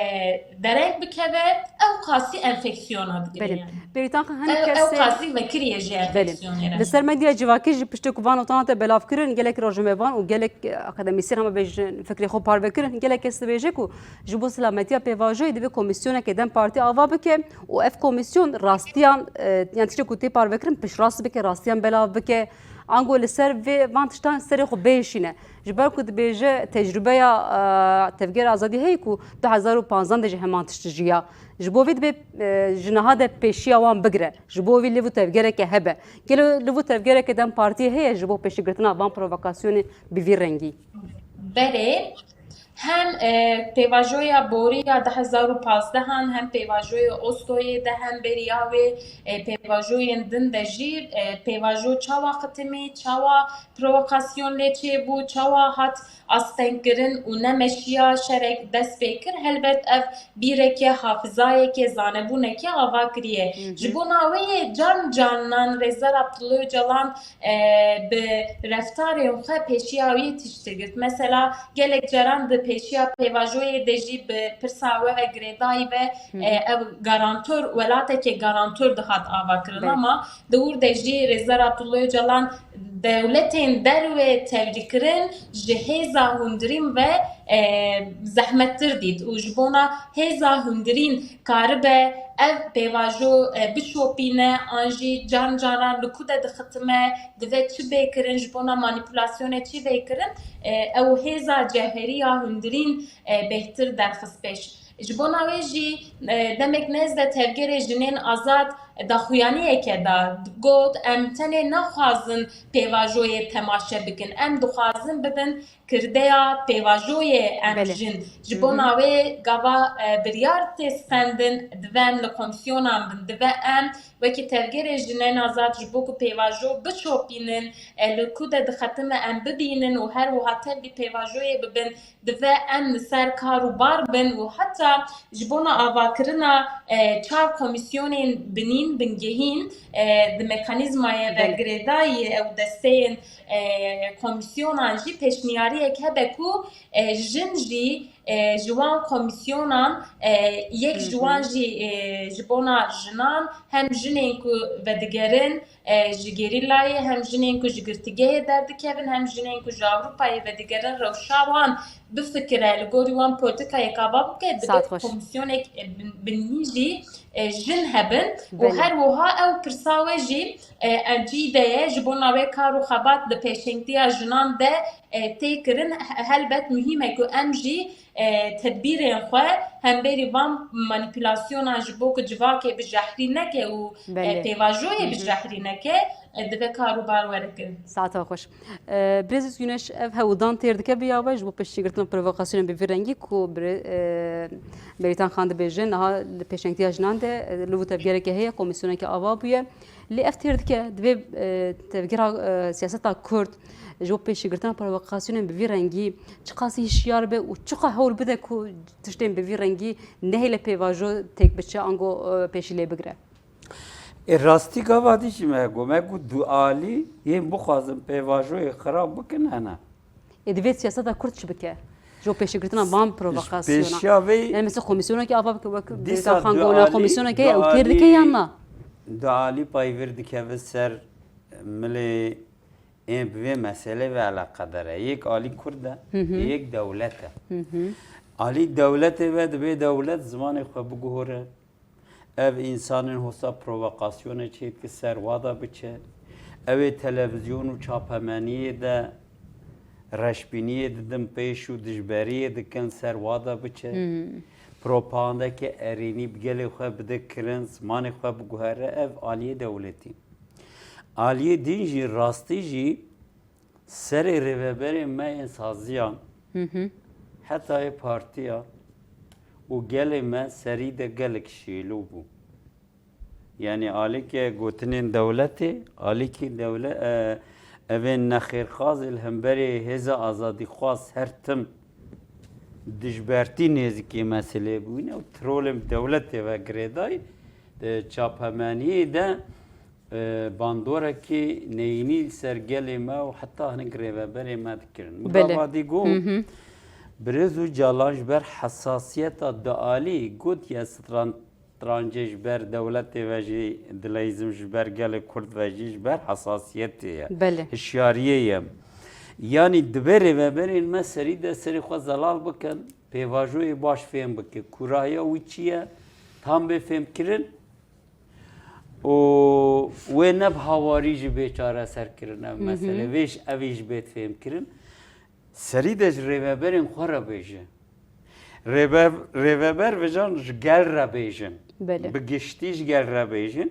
dereng bikeve, ew qasî enfeksiyona digire Belê. yani. Bêrîtan Xan, hinek Ew, ew kesê qasî vekirî ye ji Belê. enfeksiyonê re. Li ser medya civakî jî piştî ku van notana te belav kirin, gelek rojnamevan û gelek, e, akademîsyen hema bêjin fikrê xwe parve kirin, gelek kes dibêje ku ji bo selametiya pêvajoyê divê komîsyoneke DEM Partî ava bike û ev komîsyon rastiyan, e, yan tiştê ku tê parve kirin piştrast bike, rastiyan belav bike. Ango li ser vê van tiştan serê xwe bêşîne. Ji ber ku dibêje tecrûbeya, e, Tevgera Azadî heye ku du hezar û panzdeh de jî heman tişt jiya. Ji bo vê divê, e, ji niha de pêşiya wan bigire. Ji bo vî li vî tevgereke hebe. Gelo li vî tevgereke DEM Partiyê heye ji bo pêşîgirtina van provokasyonê bi vî rengî? Berê hem, e, pêvajoya borî ya du hezar û panzdeh an, hem pêvajoya Osloyê de, hem beriya wê, e, pêvajoyên din de jî, e, pêvajo çawa xitimî, çawa provokasyon lê çêbû, çawa hat astengkirin û nemeşiya şerek dest pê kir. Helbet ev bîreke, hafizayeke, zanebûneke ava kiriye. Hı hı. Ji bona wê yê can canan Rêzdar Abdullah Ocalan, e, bi reftarên xwe pêşiya wî tişt digirt. Mesela gelek caran di pêşiya pêvajoyê de jî bi pirsa we ve girêdayî ve, Hı hı. e, ev garantor, welateke garantor dihat ava kirin. Belê. Ama di wir de jî Rêzdar Abdullah Ocalan dewletên derve tevlîkirin ji hêza hundirîn ve, e, zehmettir dît û ji bona hêza hundirîn karibe ev pêvajo, e, bişopîne an jî can caran li ku de dixitime, dive çi bê kirin, ji bona manîpulasyonê çi bê kirin, e, ew hêza cewherî ya hundirîn, e, bêhtir derxist pêş. Ji bona wê jî, e, demek nêz de tevgerê jinên azad daxuyaniyeke da, got, em tenê naxwazin pêvajoyê temaşe bikin, em dixwazin bibin kirdeya pêvajoyê em Belê. jin. Ji Hı hı. bona wê gava, e, biryar tê stendin, dive em li komîsyonan bin, dive em wekî tevgerê jinên azad ji bo ku pêvajo bişopînin, e, li ku de dixetime em bibînin û her wiha tevlî pêvajoyê bibin, dive em li ser kar û bar bin û heta ji bona avakirina, e, çar komîsyonên binîn, bingehîn, e, di mekanîzmayê ve Belê. girêdayî ew desteyên, e, komîsyonan jî pêşniyariyek hebe ku, e, jin jî, e, ji wan komîsyonan, e, yek ji Hı hı. wan jî, e, ji bona jinan hem jinên ku vedigerin, e, ji gerîlayê, hem jinên ku ji girtîgehê derdikevin, hem jinên ku ji Ewropayê vedigerin, rewşa wan bifikire, li gorî wan polîtîkayek ava bike, Saet divê xweş. komîsyonek, e, bin-, binî jî, e, jin hebin û Belê. her wiha ew pirsa we jî, e, encî de ye, ji bona wê kar û xebat di pêşengtiya jinan de, e, tê kirin. He-, helbet muhîm e ku em jî, e, tedbîrên xwe hemberî van manîpulasyonan ji bo ku civakê bijehrî neke û, e, Belê. pêvajoyê Hı hı. bijehrî neke, e, divê kar û bar were kirin. Saeta xweş. E, Birêz Güneş, ev hewldan têr dike bi ya we ji bo pêşîgirtina provokasyonên bi vî rengî ku birê-, e, Bêrîtan Xan dibêje, niha li pêşengtiya jinan de, e, li vî tevgereke heye, komîsyoneke ava bûye. Lê ev têr dike, divê, e, tevgera, e, siyaseta Kurd ji bo pêşîgirtina provokasyonên bi vî rengî çiqasî hişyar be û çiqa hewl bide ku tiştên bi vî rengî nehêle pêvajo têk biçe ango, e, pêşî lê bigire. Ê rastî gava dî jî me got, me got du alî yên bixwazin pêvajoyê xirab bikin hene. Ê divê siyaseta Kurd çi bike? Ji bo pêşîgirtina van provokasyona. Pêşiya vê Yani mesela komîsyonekî ava bike wek dîsa Bêrîtan Xan du got, alî, komîsyonekê du ew têr dike alî, yan na? Du alî payvêr dikeve ser milê ên bi vê meselê ve eleqedar e. Yek alî Kurd e, Hı hı. yek dewlet e. Hı hı. Alî dewletê ve dibê dewlet zimanê xwe biguhore. Ev însanên hosa provokasyonê çêdike ser wa de biçe. Ew ê televîzyon û çapemeniyê de reşbîniyê didin pêş û dijberiyê dikin ser wa de biçe. Propagandeke erênî bi gelê xwe bide kirin, zimanê xwe biguhere, ev aliyê dewletî. Aliyê din jî, rastî jî, serê rêveberên me yên saziyan, heta yê partiya û gelê me serî de gelek şêlo bû. Yanî alîke gotinên dewletê, alîkî dewle-, e, evên nexêrxwaz ê li hemberê hêza azadîxwaz her tim dijbertî nêzîkî meseleyê bûne û trolên dewletê ve girêdayî, e, çapemeniyê de e, bandorekî neyînî li ser gelê me û heta hinek rêveberê me dikirin. Min Belê. gava dî got, Hı hı. Birêz Ocalan ji ber hesasiyeta dialî gotiye stran-, strancê ji ber dewletê ve jî dileyizm ji ber gelê Kurd ve jî ji ber hesasiyetê ye. Belê. Hişyariyê ye. Yanî divê rêveberên me serî de serê xwe zelal bikin, pêvajoyê baş fêm bike. Kûrahiya wî çi ye? Tam bê fêmkirin. û wê ne bi hawarî jî bê çareser kirin ev Hı hı. mesele. Vê jî, evî jî bê fêmkirin. Serî de ji rêveberên xwe re bêje. Rêbe-, rêveber vijan ji gel re bêjin. Belê. Bi giştî ji gel re bêjin.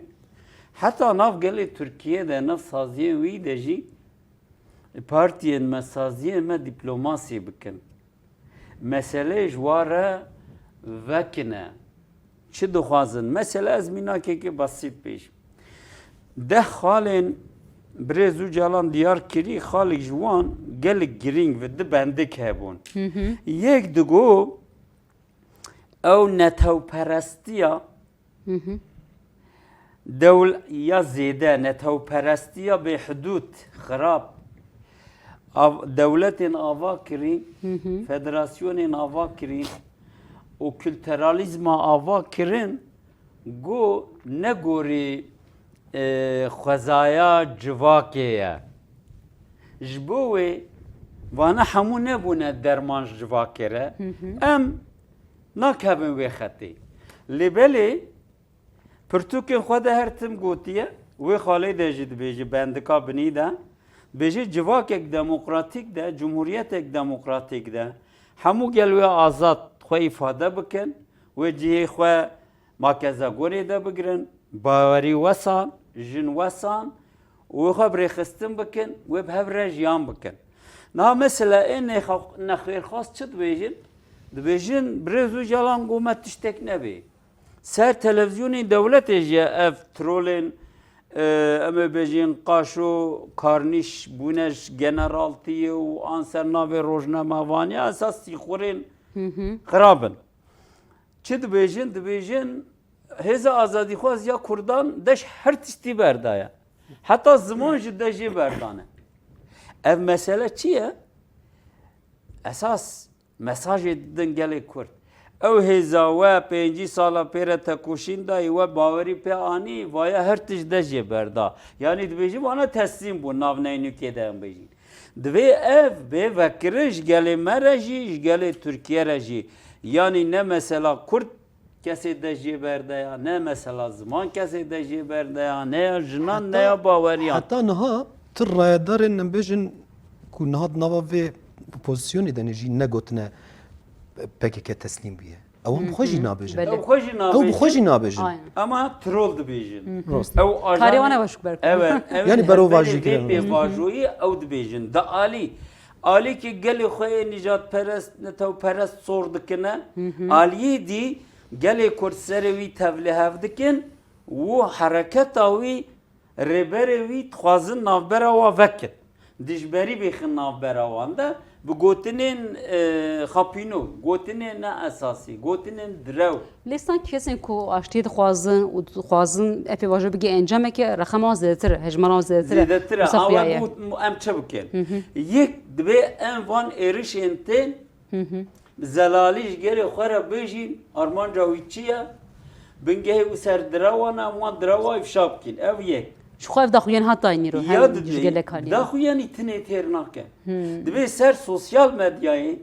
Heta nav gelê Tirkiyê de, nav saziyên wî de jî partiyên me, saziyên me dîplomasî bikin. Meseleyê ji wa re vekine. Çi dixwazin? Mesela ez mînakekê besît bêjim. Deh xalên birêz Ocalan diyar kirî, xalek ji wan gelek girîng ve di bendik hebûn. Hı hı. Yek digo ew netewperestiya Hı hı. Dewl-, ya zêde, netewperestiya bêhidûd, xirab, av-, dewletên ava kirî, Hı hı. federasyonên ava kirî û kulturalîzma ava kirin, ku ne gorî, e, xwezaya civakê ye. Ji bo wê vana hemû nebûne derman ji civakê re. Hı hı. Em nakevin wê xetê. Lê belê pirtûkên xwe de her tim gotiye, wê xalê de jî dibêje, bendika binî de, dibêje, civakek demokratîk de, cumhuriyetek demokratîk de, hemû gel wê azad xwe îfade bikin, wê cihê xwe makezagonê de bigirin, bawerî wesan, jin wesan, û wê xwe bi rêxistin bikin, wê bi hev re jiyan bikin. Niha mesela ê nêxa-, nexêrxwaz çi dibêjin? Dibêjin, birêz Ocalan got me tiştek nebê. Ser televîzyonên dewletê jî ev trolên, e, em ê bêjin qaşo karnîş bûne ji generaltiyê û an ser navê rojnamevaniya esas sîxurên Hı hı. xirab in. Çi dibêjin? Dibêjin hêza azadîxwaz ya Kurdan dej her tiştî berdaye. Heta ziman ji dejê berdane. Ev mesele çi ye? Esas mesajê didin gelê Kurd. Ew hêza we pêncî sala pê re tekoşîn dayî, we bawerî pê anî, vaya her tişt dejê berda. Yanî dibêjin vana teslîm bûn, nav neynûkê de em bêjin. Divê ev bê vekirin ji gelê me re jî, ji gelê Tirkiye re jî. Yanî ne mesela Kurd kesê dejê berdeya, ne mesela ziman kesê dejê berdeya, ne ya jinan, ne Heta, ya baweriyan. heta niha tu rayedarên em bêjin ku niha di nava vê pozisyonê de ne jî negotine P K K teslîm bûye. Ew em bi xwe jî Hı hı. nabêjin. Belê. Ew xwe jî Ew bi xwe jî nabêjin. nabêjin. Aynen. Ama troll dibêjin. Hı hı. Rast. Ew Karê wan ajan-, ew eşk ber. Evet, evet. Yani berovajî Vê kirin. pêvajoyî ew dibêjin. Di alî, alîkî gelê xwe yê nîjadperest, netewperest sor dikine. Hı hı. Aliyê dî gelê Kurd serê wî tevlihev dikin û hereketa wî, rêberê wî dixwazin navbera wa vekin. Dijberî bêxin navbera wan de, bi gotinên, e, xapîno, gotinên ne esasî, gotinên direw. Lê sanki kesên ku aştiyê dixwazin û dixwazin ev pêvajo bigê encameke, rexema wan zêdetir e, hejmara wan zêdetir e. Zêdetir e. Wisa Ama xuya ye. em, em çi bikin? Hı hı. Yek dibê em van êrişên tên Hı hı. Zelalî ji gelê xwe re bêjîn, armanca wî çi ye? Bingehê wî ser direwan e, em wan direwa îfşa bikîn. Ev yek. Ji xwe ev daxuyan heta nîro Ya hem dibê, ji gelek alî. daxuyanî tinê têr nake. Hmm. Dibê ser sosyal medyayê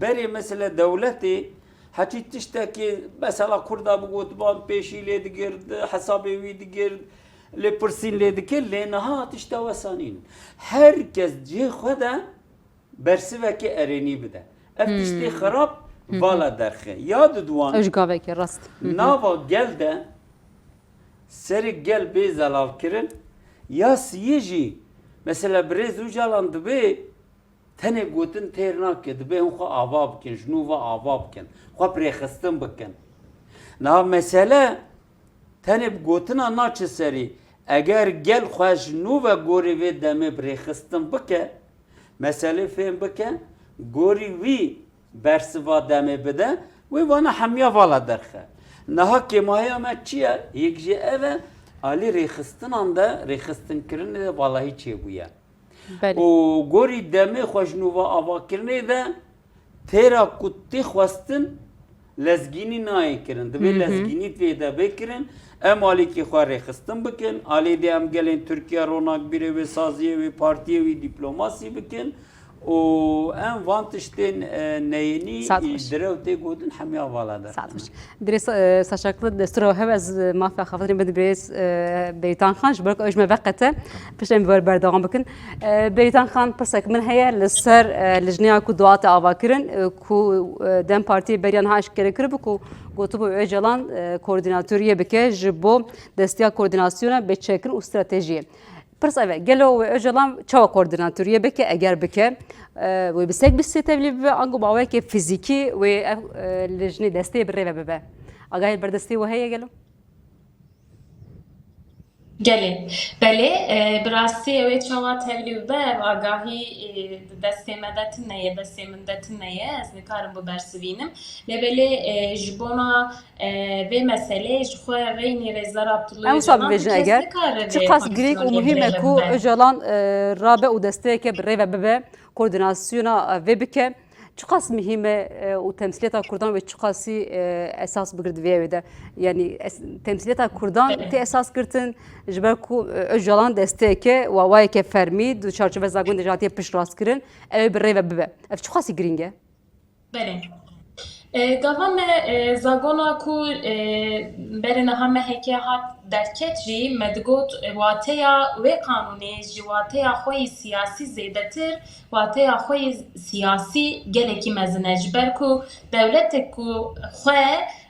Berê mesela dewletê heçî tiştekê mesela Kurda bigotiband pêşî lê digirt, hesabê wî digirt, lê pirsîn lê dikir, lê niha tişta wesa nîn. Her kes cihê xwe de bersivekê erênî bide. Ev tiştê xirab vala derxe. Ya diduan Ew ji gavekê rast. Nava gel de serê gel bê zelalkirin, ya siyê jî mesela birêz Ocalan dibê tenê gotin têr nake, dibê hûn xwe ava bikin, ji nû ve ava bikin, xwe bi rêxistin bikin. Niha mesele tenê bi gotina naçe serî. Eger gel xwe ji nû ve gorî vê demê bi rêxistin bike, meselê fêm bike, gorî wî bersiva demê bide, wê vana hemiya vala derxe. Niha kêmahiya me çi ye? Yek jî ev e, alî rêxistinan de, rêxistinkirinê de valahî çêbûye. Belê. Û gorî demê xwe ji nû ve avakirinê de têra ku tê xwestin lezgînî nayê kirin. Divê Hı hı. lezgînî vê de bê kirin. Em alîkî xwe rêxistin bikin. Alî dê em gelên Tirkiye ronakbîrê wê, saziyê wê, partiyê wî dîplomasî bikin. Û em van tiştên, e, neyênî Saet xweş. Direw tê gotin hemiya vala de. Saet xweş. Birêz, e, Saçaklı destûra hev ez, e, mafiya xafitirên bidin birêz, e, Bêrîtan Xan, ji ber ku ew ji me veqete, pişt em bi berdewam bikin. E, Bêrîtan Xan, pirsek min heye li ser, e, lijneya ku duate ava kirin, e, ku, e, DEM Partiyê beriya niha eşkere kiribû ku gotibû Ocalan, e, koordînatoriyê bike ji bo desteya koordînasyona bê çekin û stratejiyê. Pirs ev e, gelo wê Ocalan çawa koordînatoriyê bike, eger bike, e, wê bi sek bîst sê tevlî bibe, ango bi awayekê fizîkî wê ev, e, lijnê destê bi rê ve bibe? Agahî berdestê we heye gelo? Gelê. Belê, e, bi rastî ew ê çawa tevlî bibe, ev agahî, e, di destê me de tune ye, destê min de tune ye, ez nikarim bibersivînim. Lê belê, e, ji bona, e, vê meselê ji xwe reynî Rêzdar Abdullah Em wisa Ocalan bibêjin kes eger nikare çiqas vê girîng û komisyonê muhîm e ku birêve bibe. Ocalan, e, rabe û desteyeke bi rê ve bibe, koordînasyona, e, vê bike. Çiqas muhîm e, e, û temsîliyeta Kurdan wê çiqasî, e, esas bigire di vê wê de. Yanî es-, temsîliyeta Kurdan Evet. tê esas girtin, ji ber ku, e, Ocalan desteyeke wawayeke fermî di çarçoveya zagonê de jî hatiye piştrast kirin, ew ê bi rê ve bibe. Ev çiqasî girîng e? Belê. E, gava me, e, zagona ku, e, berê niha mehekê hat derket jî, me digot, e, wateya wê qanûnê ji wateya xwe yî siyasî zêdetir, wateya xwe yî siyasî gelekî mezin e. Ji ber ku dewletek ku xwe,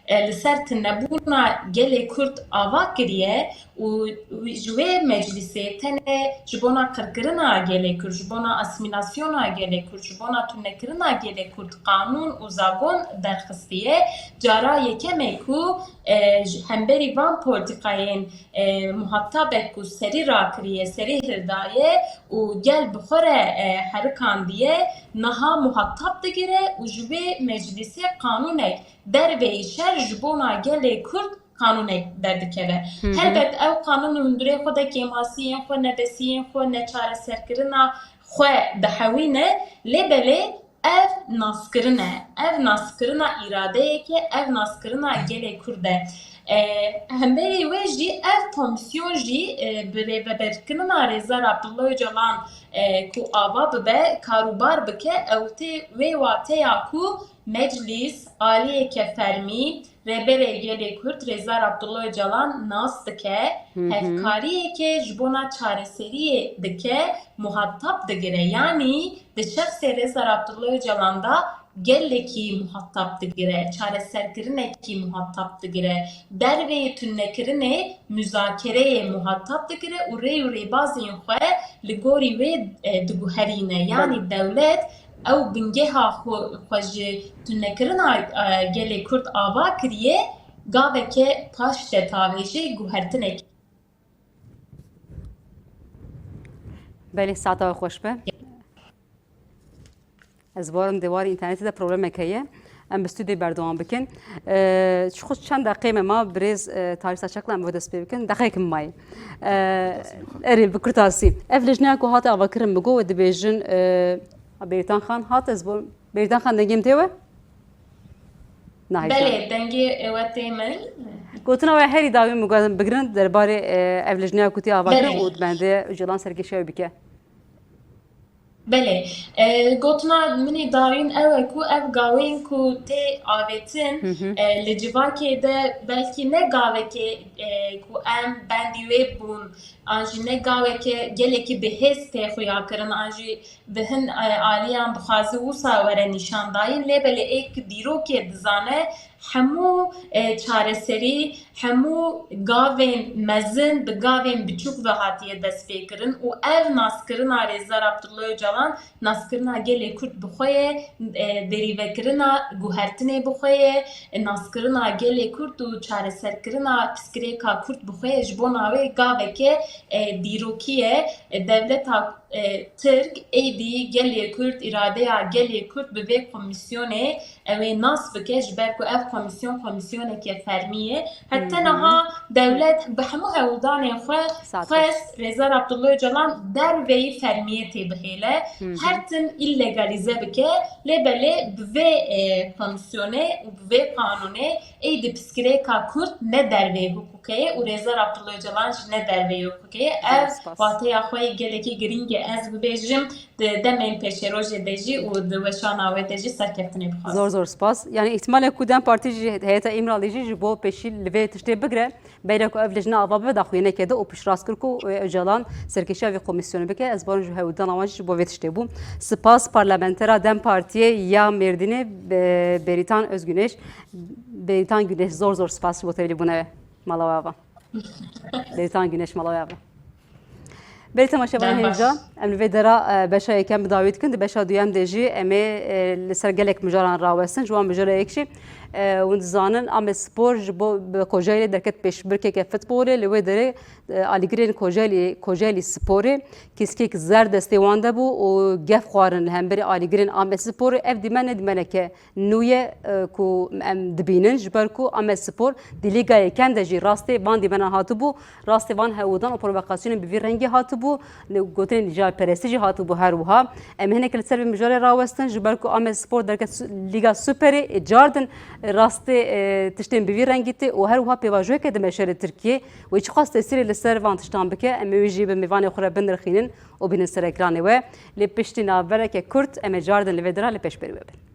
e, li ser tunebûna gelê Kurd ava kiriye, û ji wê meclîsê tenê ji bona qirkirina gelê Kurd, ji bona asîmîlasyona gelê Kurd, ji bona tunekirina gelê Kurd qanûn û zagon derxistiye. Cara yekemê ku, e, ji hemberî van polîtîkayên, e, muhatabek ku serî rakiriye, serî hildaye û gel bi xwe re, e, herikandiye, niha muhatab digire û ji wê meclîsê qanûnek derveyî şer ji bona gelê Kurd qanûnek derdikeve. Hı hı. Helbet ew qanûn û hundirê xwe de kêmasiyên xwe, nebesiyên xwe, neçareserkirina xwe dihewîne, lê belê ev naskirin e. Ev naskirina îradeyek e, ev naskirina gelê Kurd e. E, hemberî wê jî ev komîsyon jî, e, bi rêveberkirina Rêzdar Abdullah Ocalan, e, ku ava bibe, karûbar bike, ew tê wê wateya ku meclîs, aliyeke fermî, Rêberê Gelê Kurd Rêzdar Abdullah Ocalan nas dike, Hı hı. hevkariyeke ji bona çareseriyê dike, muhatab digire. Yanî di şexsê Rêzdar Abdullah Ocalan de gelekî muhatab digire, çareserkirinekî muhatab digire, derveyê tunekirinê muzakereyê muhatab digire û rê û rêbazên xwe li gorî wê, e, diguherîne. Yanî Belê. dewlet ew bingeha xwe, xwe ji tunekirina, e, gelê Kurd ava kiriye, gaveke paş de tavêje guhertinekê. Belê, saeta we xweş be. Ez barim de warê înternetê de problemek heye. Em bi stûdyoyê berdewam bikin. E, ji xwe çend deqeyê me ma birêz, e, Tarîk Saçaklı em bi dest pê bikin. Deqeyek min mayî. E, erê, bi kurtasî. Ev lijneya ku hate avakirin, bi go we dibêjin, e, Bêrîtan Xan hat, ez bo-, Bêrîtan Xan, dengê min tê we? Nahê Belê, dengê we tê min. Gotina we herî dawî min got bigirin derbarê, e, ev lijneya ku tê avakirin Belê. û bende Ocalan serkêşiya wê bike. Belê, e, gotina min ê dawîn ew e ku ev gawên ku tê avêtin, e, li civakê de belkî ne gavekê, e, ku em bendî wê bûn, an jî ne gaveke gelekî bi hêz tê xuyakirin, an jî bi hin, e, aliyan dixwaze wisa were nîşandayîn, lê belê ê ku dîrokê dizane, hemû, e, çareserî, hemû gavên mezin bi gavên biçûk ve hatiye destpêkirin û ev naskirina Rêzdar Abdullah Ocalan naskirina gelê Kurd bi xwe ye, e, derîvekirina guhertinê bi xwe ye, e, naskirina gelê Kurd û çareserkirina pirsgirêka Kurd bi xwe ye. Ji bona wê gaveke, e, dîrokî ye. E, dewleta, e, Tirk êdî gelê Kurd, îradeya gelê Kurd bi vê komîsyonê ew ê nas bike, ji ber ku ev komîsyon komîsyoneke fermî ye. Heta niha dewlet bi hemû hewldanên xwe xwest Rêzdar Abdullah Ocalan derveyî fermiyê tê bihêle. Her tim îlegalîze bike, lê belê bi vê, e, komîsyonê û bi vê qanûnê êdî pirsgirêka Kurd ne derveyî hukukê ye û Rêzdar Abdullah Ocalan jî ne derveyî hukukê ye. Ev wateya xwe yê gelekî girîng e. Ez bibêjim, di demên pêşerojê de jî û di weşana we de jî serkeftinê bixwazim. Zor zor spas. Yanî îhtimalê ku DEM Partî jî, Heyeta Îmralî jî ji bo pêşî li vê tiştê bigire, beyra ku ev lijne ava bibe daxuyaniyekê de û piştrast kir ku, e, Ocalan serkêşiya vê komîsyonê bike. Ez bawerim ji hewldana wan jî ji bo vê tiştê bû. Spas parlamentera DEM Partiyê ya Mêrdînê, e, Bêrîtan Özgüneş. Bêrîtan Güneş, zor zor spas ji bo tevlîbûna we. Mala we ava. Bêrîtan Güneş, mala we ava. Belê temaşevanên hêja, em li vê dera, e, beşa yekem bi dawî dikin, di beşa duyem de jî em ê, e, li ser gelek mijaran rawestin. Ji wan mijara yek jî, e, hûn dizanin Amedspor ji bo bi Kocaelî derket pêşbirkeke futbolê, li wê derê, e, alîgirên Kocaelî, Kocaelî Sporê kîskek zer destê wan de bû û gef xwarin li hemberî alîgirên Amedsporê. Ev dîmen ne dîmeneke nû ye, e, ku em dibînin, ji ber ku Amedspor di Lîga Yekem de jî rastê van dîmenan hatibû, rastê van hewldan û provokasyonên bi vî rengî hatibû, gotinên nîjadperestî jî hatibû her wiha. Em ê hinek li ser vê mijarê rawestin, ji ber ku Amedspor derket su-, Lîga Superê, ê cardin, e, rastê, e, tiştên bi vî rengî tê û her wiha pêvajoyeke dimeşe li Tirkiyê. Wê çiqas tesîrê li ser van tiştan bike, em ê wî jî bi mêvanê xwe re binirxînin û bînin ser ekranê we. Lê piştî navbereke kurt em ê cardin li vê dera li pêş berî we bin.